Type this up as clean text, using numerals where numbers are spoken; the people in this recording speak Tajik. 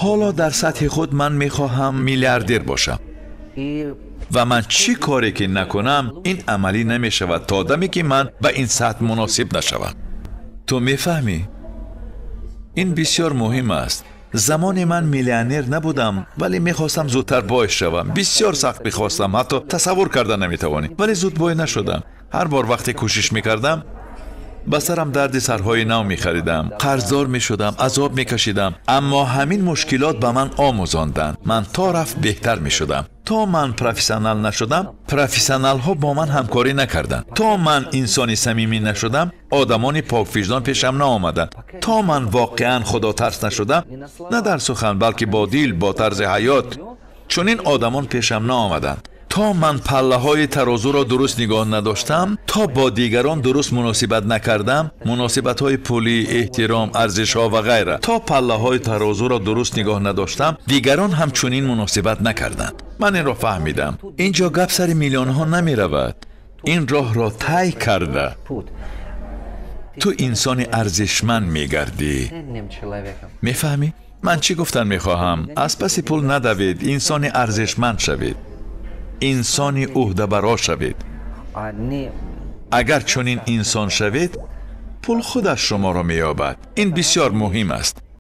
Ҳоло дар сатҳи худ ман мехоҳам миллиардер бошам ва ман чӣ коре ки накунам, ин амалӣ намешавад то даме ки ман ба ин сатҳ муносиб нашавам. Ту мефаҳмӣ? Ин бисёр муҳим аст. Замоне ман миллионер набудам, вале мехостам зудтар бой шавам. Бисёр сахт мехостам, ҳатто тасаввур карда наметавонӣ, вале зуд бой нашудам. Ҳар бор вақте кӯшиш мекардам, ба сарам дарди сарҳои нав мехаридам, қарздор мешудам, азоб мекашидам. Аммо ҳамин мушкилот ба ман омӯзонданд. Ман то рафт беҳтар мешудам. То ман профессионал нашудам, профессионалҳо бо ман ҳамкорӣ накарданд. То ман инсони самимӣ нашудам, одамони поквиҷдон пешам наомаданд. То ман воқеан худотарс нашудам, на дар сухан, балки бо дил, бо тарзи ҳаёт, чунин одамон пешам наомаданд. То ман паллаҳои тарозуро дуруст нигоҳ надоштам, то бо дигарон дуруст муносибат накардам, муносибатҳои пулӣ, эҳтиром, арзишҳо ва ғайра, то паллаҳои тарозуро дуруст нигоҳ надоштам, дигарон ҳам чунин муносибат накарданд. Ман инро фаҳмидам. Инҷо гап сари миллионҳо намеравад. Ин роҳро тай карда ту инсони арзишманд мегардӣ. Мефаҳмӣ? Ман чӣ гуфтан мехоҳам? Аз паси пул надавед, инсони арзишманд шавед, инсони ӯҳдабаро шавед. Агар чунин инсон шавед, пул худаш шуморо меёбад. Ин бисёр муҳим аст.